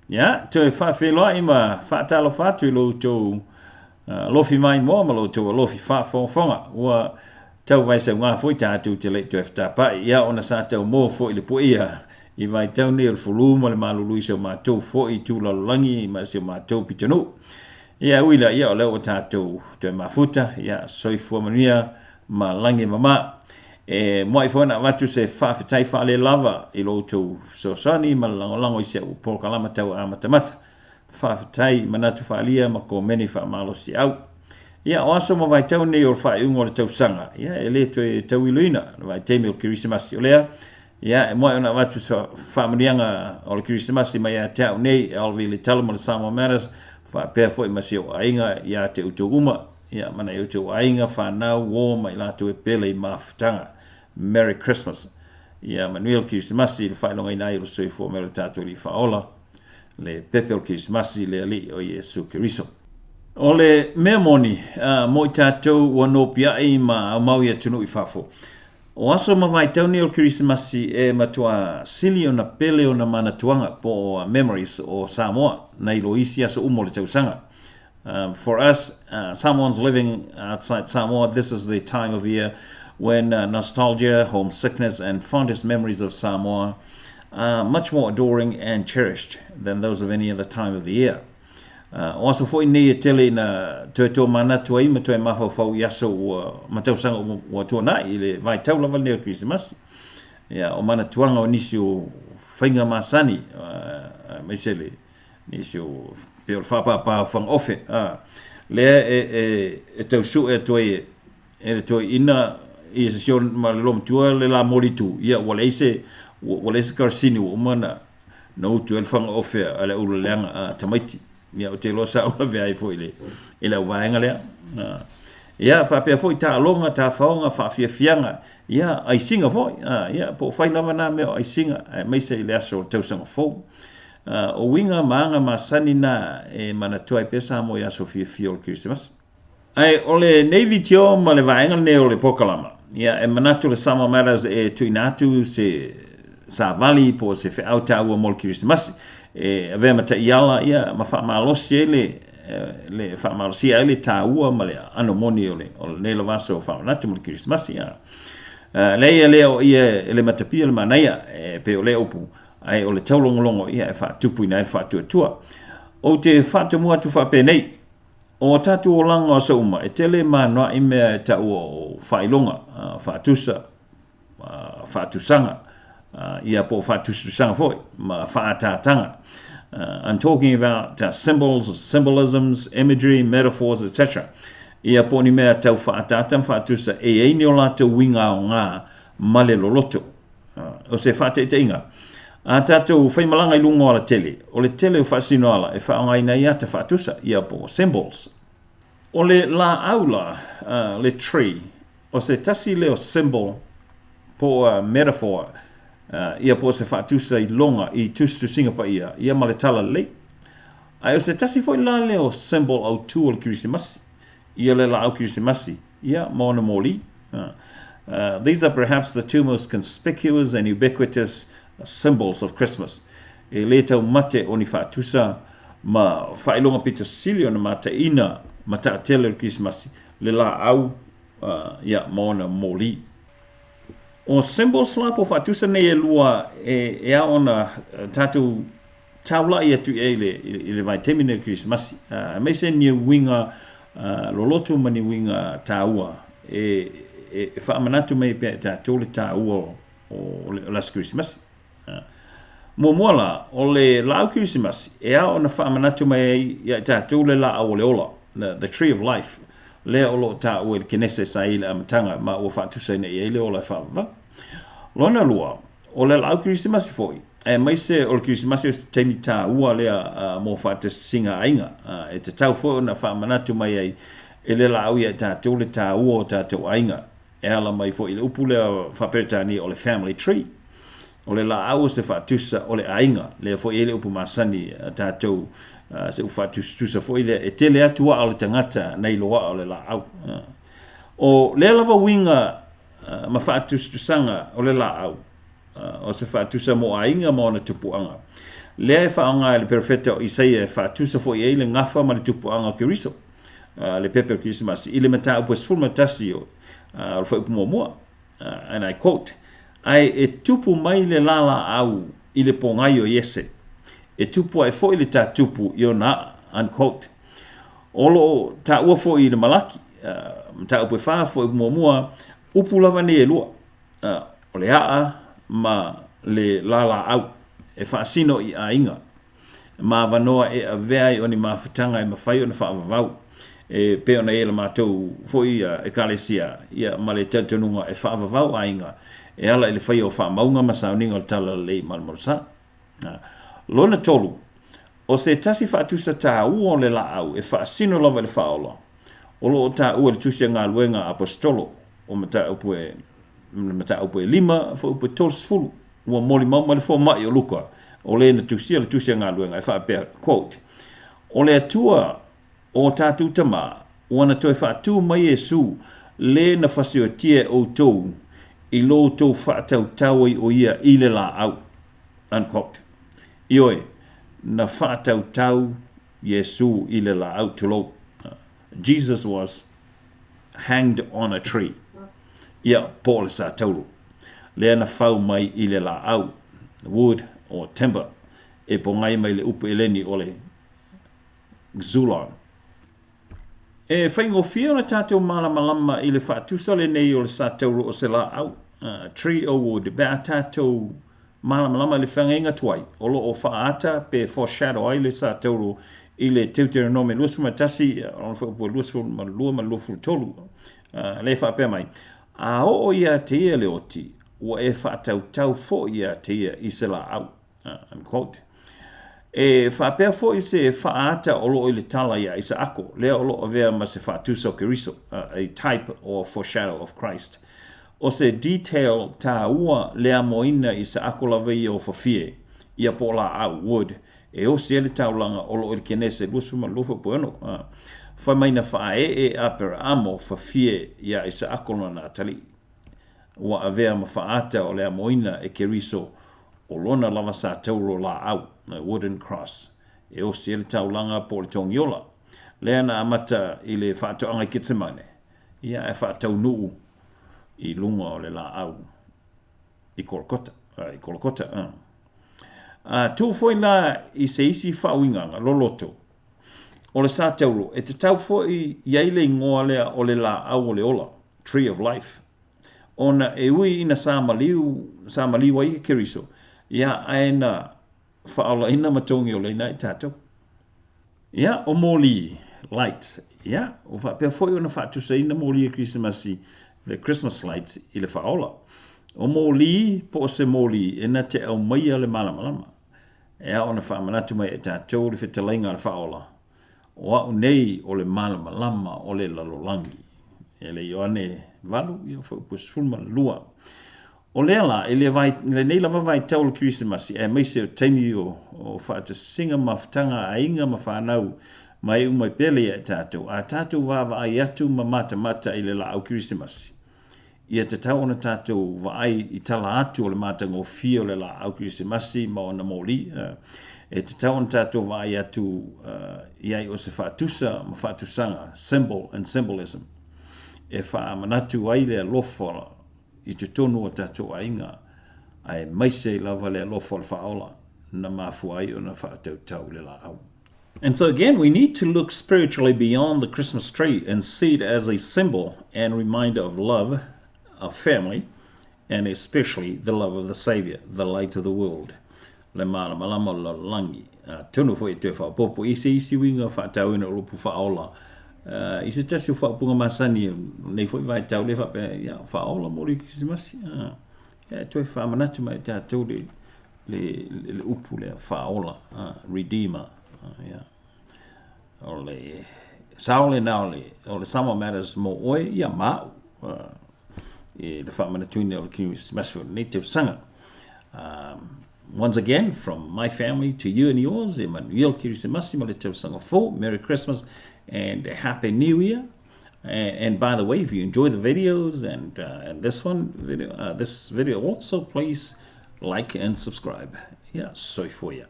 Ia, toe faafeiloai ma faatalofa atu i lo outou alofi maimoa ma lo outou alofi faafogafoga. Ua tau vaesauga foi tatou te le i toe fetapa'i, ia ona sa tau moa foi le puaia i vaitau nei o le fulu ma le malulu i si o matou foi itu lalolagi ma si o matou pitonuu. Ia, ui lea, ia o lea ua tatou toe mafuta, ia soifua manuia ma lagi e mama. E muai foi ona avatu se faafetai faalelava i lo outou fesoasoani ma le lagolago i si au polokalama tau amatamata. Faafetai i manatu faaalia ma komeni faamalosiau. Ia, o aso ma vaitau nei o le faaiuga o le tausaga, ia, e le toe tauiloina le vaitaimi o le Kerisimasi. O lea, ia, e muai ona avatu se faamanuiaga o le Kerisimasi mai ia te au nei, e Oliver Letala ma le Samoa Matters, faapea foi ma si ou aiga ia te outou uma. Ia, ma nai outou aiga, fanau, uo ma i latou e pele i mafutaga. Merry Christmas. Ia manuia le Kerisimasi i le faailogaina ai o le soifua mai o le tatou Alii Faaola, le pepe o le Kerisimasi, le Alii o Iesu Keriso. O le mea moni, mo i tatou ua nopiai ma aumau i atunuu i fafo, o aso ma vaitau nei o le Kerisimasi e matuā sili ona pele ona manatuaga po o memories o Samoa nai lo isi aso uma o le tausaga. For us, Samoans living outside Samoa, this is the time of year when nostalgia, homesickness and fondest memories of Samoa are much more adoring and cherished than those of any other time of the year. O aso foi nei e tele ina toe tōmanatu ai ma toe mafaufau i aso ua ma tausaga ua tuanai i le vaitau lava lenei o le Kerisimasi. Ia, o manatuaga o nisi o faiga masani, aemaise le nisi o pei o le faapaapā o fagaofe, a, lea e, e, e tau su'e atu ai e, e le toeaina ia se sio ma le loomatua le la molitu, ia ua leai se, ua, ua leai se karasini ua uma ona na utu ai le fagaofe a le aulaleaga a tamaiti. Ia, ou te iloa sa ou lavea ai foi i le, i le auvaega lea. A, ia, faapea foi taaloga, tafaoga, faafiafiaga, ia, aisiga foi, a, ia, po o fai lava na mea o aisiga, aemaise i le aso o le tausaga fou. O uiga ma aga masani na e manatua ai pea Samoa i aso fiafia o le Kerisimasi. Ae o lenei vitio ma le vaega lenei o le polokalama, ia, e manatu le Samoa Matters e tuuina atu se savali po o se feau taua mo le Kerisimasi e avea ma taiala, ia, ma faamalosi ai le, le faamalosia ai le taua ma le aano moni o le, o lenei lava aso faamanatu mo le Kerisimasi. Ia. Leai e le o ia e le matapia le manaia, e pei o lea upu, Ae o le taulogologo ia e faatupuina ai le faatuatua. Ou te faatomua atu faapenei, o a tatou olaga o aso uma, e tele ma anoa'i mea e taua o faailoga, faatusa, faatusaga, ia po o faatusatusaga foi, ma faaataataga. I'm talking about symbols, symbolisms, imagery, metaphors, etc. Ia po o ni mea tau faaataata ma faatusa e i ai ni o latou uiga aoga ma le loloto. O se faataitaiga, a tatou faimalaga i luga o alatele, o le tele o faasino ala e faaaogaina ai ata faatusa, ia po o symbols. O le lāʻau la, le tree, o se tasi lea o symbol po o metaphor, ia po o se faatusa i loga i tusitusiga paia, ia ma le talalelei. Ae o se tasi foi la lea o symbol autū o le Kerisimasi, ia le lāʻau Kerisimasi, ia ma ona moli. These are perhaps the two most conspicuous and ubiquitous symbols of Christmas. E lē taumate o ni faatusa ma faailoga pito sili ona mataina ma taatele o le Kerisimasi, le lāʻau, ia, ma ona moli. O symbols la po o faatusa nei e lua e, e ao ona tatou taulai atu i ai i le, i le vaitaimi nei o le Kerisimasi, aemaise ni uiga loloto ma ni uiga taua e, e, e faamanatu mai pea i tatou le taua o, o le aso Kerisimasi. Muamua la, o le laau Kerisimasi, e ao ona faamanatu mai ai ia i tatou le laau o le ola, the tree of life, lea o lo o taua i le Kenese sa i le amataga ma ua faatusaina i ai le ola e faavavau. Lona lua, o le laau Kerisimasi foi, aemaise o le Kerisimasi o se taimi taua lea mo faatasisiga aiga, e tatau foi ona faamanatu mai ai e le laau ia i tatou le taua o tatou aiga, e ala mai foi i le upu lea faa-Peretania o le family tree. O le laau o se faatusa o le aiga, lea foi e i ai le upu masani a tatou, se upu faatusatusa foi lea, e tele atu aa o le tagata nai lo aa o le laau. O lea lava uiga ma faatusatusaga o le laau, o se faatusa mo aiga ma ona tupuaga. Lea e faaaoga e le perofeta o Isaia e faatusa foi i ai le gafa ma le tupuaga o Keriso, le pepe o le Kerisimasi, i le mataupu e 11 o le fuaiupu muamua, and I quote, Ae e tupu mai le lalaau i le pogai o Iese, e tupu ae foi le tatupu i ona aa, unquote. O lo o taua foi i le Malaki, mataupu e 4, fuaiupu muamua, upu lava nei e lua, o le aa ma le lalaau e faasino i aiga ma avanoa e avea ai o ni mafutaga e mafai ona faavavau e pei ona i ai le matou foi Ekalesia ia ma le talitonuga e faavavau aiga e ala i le faia o faamauga ma sauniga o le Talalelei malumalusa. Lona tolu, o se tasi faatusa taua o le laau e faasino lava i le faaola, o lo o taua i le Tusi a Galuega a Aposetolo o mataupu e mataupu e 5, fuaiupu e 30, ua molimau mai le fomai o Luka, o le na tusia le Tusi a Galuega e faapea, quote, O le Atua o tatou tamā, ua na toe faatū mai Iesu, le na fasiotia e outou i lo outou faatautau ai o ia i le laau, unquote. Ioe, na faatautau Iesu i le laau, tulou. Jesus was hanged on a tree. Ia, po o le satauro. Lea na fau mai i le laau, wood or timber, e pogai mai le upu Eleni o le xulon. E faigofie ona tatou malamalama i le faatusa lenei o le satauro o se laau, tree or wood, pe a tatou malamalama i le feagaiga tuai o lo o faaata pe foreshadow ai le satauro i le Teuteronome 21, lona fuaiupu e 22 ma le 23, lea e faapea mai, A oo ia te ia le oti, ua e faatautau foi ia te ia i se laau. Unquote. E faapea foi se faaata o lo o i le tala iā Isaako, lea o lo o avea ma se faatusa o Keriso, a type or foreshadow of Christ. O se detail tāua le amoina i Isaako lava ia o fafie, ia po o laau, wood, e osi ai le taulaga o lo o i le Kenese 22.6. Fai mai na faaee e Aperaamo fafie iā Isaako lona atalii. Ua avea ma faaata o le amoina e Keriso o lona lava sa tauro laau, wooden cross, e osi ai le taulaga po o le togiola. Lea na amata i le faatoaga i Ketsemane, ia ae faataunuu i luga o le laau i Kolokota, i Kolokota. A tuu foi la i se isi faauigaga loloto o le sa tauro, e tatau foi i ai le igoa lea o le laau o le ola, tree of life, ona e ui ina sa maliu, sa maliu ai e Keriso, ia, ae na faaolaina ma togiolaina ai tatou. Ia, o moli, lights, ia, ua faapea foi ona faatusaina moli a Kerisimasi, the Christmas lights, i le faaola. O moli, po o se moli, e na te aumaia le malamalama. E ao ona faamanatu mai e tatou le fetalaiga a le faaola, O au nei o le malamalama o le lalolagi. E le Ioane 8, ia fuaiupu 12. O lea la, i le vai, lenei lava vaitau o le Kerisimasi, aemaise o taimi o, o faatasiga mafutaga a aiga ma fanau, ma iu mai pea lea ia tatou, a tatou vaavaai atu ma matamata i le laau Kerisimasi, Ia tatau ona tatou vaai i tala atu o le matagofie o le laau Kerisimasi ma ona moli. E tatau ona tatou vaai atu i ai o se faatusa ma faatusaga, symbol and symbolism, e faamanatu ai le alofa i totonu o tatou aiga, aemaise lava le alofa o le Faaola na mafua ai ona faatautau le laau. And so again, we need to look spiritually beyond the Christmas tree and see it as a symbol and reminder of love, of family, and especially the love of the Saviour, the light of the world. Le malamalama o le lalolagi. Atonu foi e toe faaopoopo i se isi uiga faatauina o le upu faaola i se tasi o faaupuga masani o lenei foi vaitau lea faapea, ia, faaola mo le Kerisimasi. Ia, e toe faamanatu mai ia tatou le le, le, le upu lea faaola, redeemer. Ia. O le sao lena o le, o le Samoa Matters mo oe, ia ma au. I le faamanatuina o le Kerisimasi o lenei tausaga. Once again, from my family to you and yours, e manuia le Kerisimasi ma le tausaga fou. Merry Christmas and a Happy New Year. And by the way, if you enjoy the videos and this one video, this video also, please like and subscribe. Yeah, soifua.